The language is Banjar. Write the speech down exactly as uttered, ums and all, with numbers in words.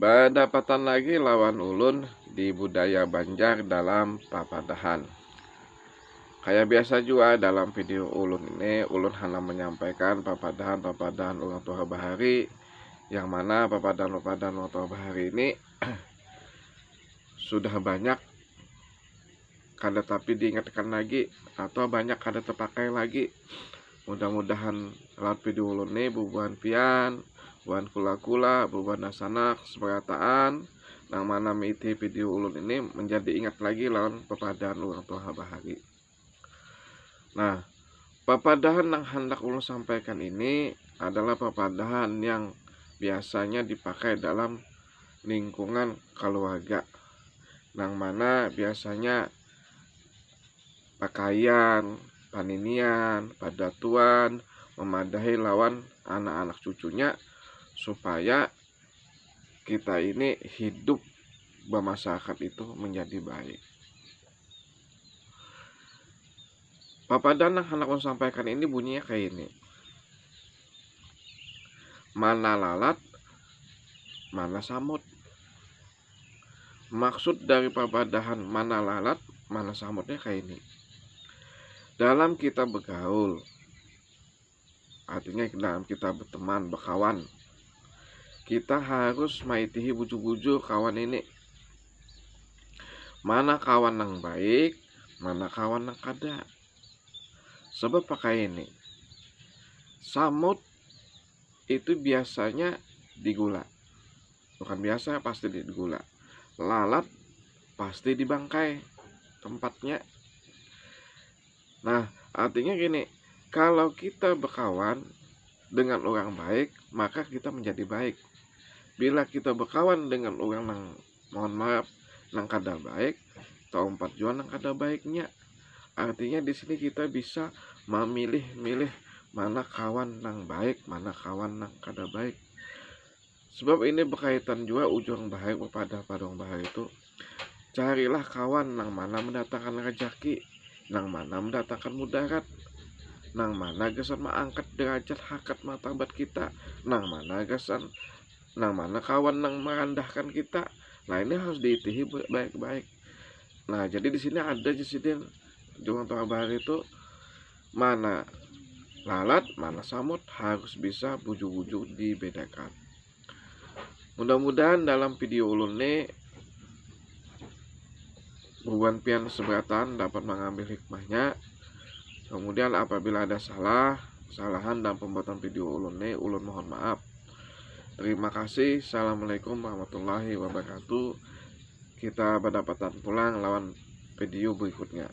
Badapatan lagi lawan ulun di budaya Banjar dalam papadahan. Kaya biasa jua dalam video ulun ini, ulun handak menyampaikan papadahan-papadahan urang tuha bahari, yang mana papadahan-papadahan urang tuha bahari ini sudah banyak kada tapi diingatkan lagi atau banyak kada terpakai lagi. Mudah-mudahan lewat video ulun ni bubuhan pian, bubuhan kula-kula, bubuhan sanak seberataan nang mana mengikuti video ulun ini menjadi ingat lagi lawan papadahan urang tuha bahari. Nah, papadahan nang handak ulun sampaikan ini adalah papadahan yang biasanya dipakai dalam lingkungan keluarga, nang mana biasanya pakaian, paninian, padatuan memadahi lawan anak-anak cucunya supaya kita ini hidup bermasyarakat itu menjadi baik. Papadahan nang handak ulun sampaikan ini bunyinya kayak ini. Mana lalat, mana samut. Maksud dari papadahan mana lalat, mana samutnya kayak ini. Dalam kita bergaul, artinya dalam kita berteman, berkawan, kita harus maitihi bujur-bujur kawan ini. Mana kawan nang baik, mana kawan nang kada. Sebab pakai ini, samut itu biasanya digula. Bukan biasa, pasti digula. Lalat pasti dibangkai tempatnya. Nah, artinya gini, kalau kita berkawan dengan orang baik, maka kita menjadi baik. Bila kita berkawan dengan orang nang, mohon maaf, nang kada baik, taumpat jua nang kada baiknya. Artinya di sini kita bisa memilih-milih mana kawan nang baik, mana kawan nang kada baik. Sebab ini berkaitan jua ujung bahari, papadah padung bahari itu. Carilah kawan nang mana mendatangkan rejeki, nang mana mendatangkan mudarat, nang mana gasan mengangkat derajat harkat martabat kita, nang mana gasan, nang mana kawan nang merendahkan kita. Nah, ini harus diitihi baik-baik. Nah, jadi di sini ada di sini ujung tuha bahari itu mana lalat, mana samut harus bisa bujur-bujur dibedakan. Mudah-mudahan dalam video ulun ni bubuhan pian seberataan dapat mengambil hikmahnya. Kemudian apabila ada salah, kesalahan dalam pembuatan video ulun ni, ulun mohon maaf. Terima kasih. Assalamualaikum warahmatullahi wabarakatuh. Kita berdampingan pulang lawan video berikutnya.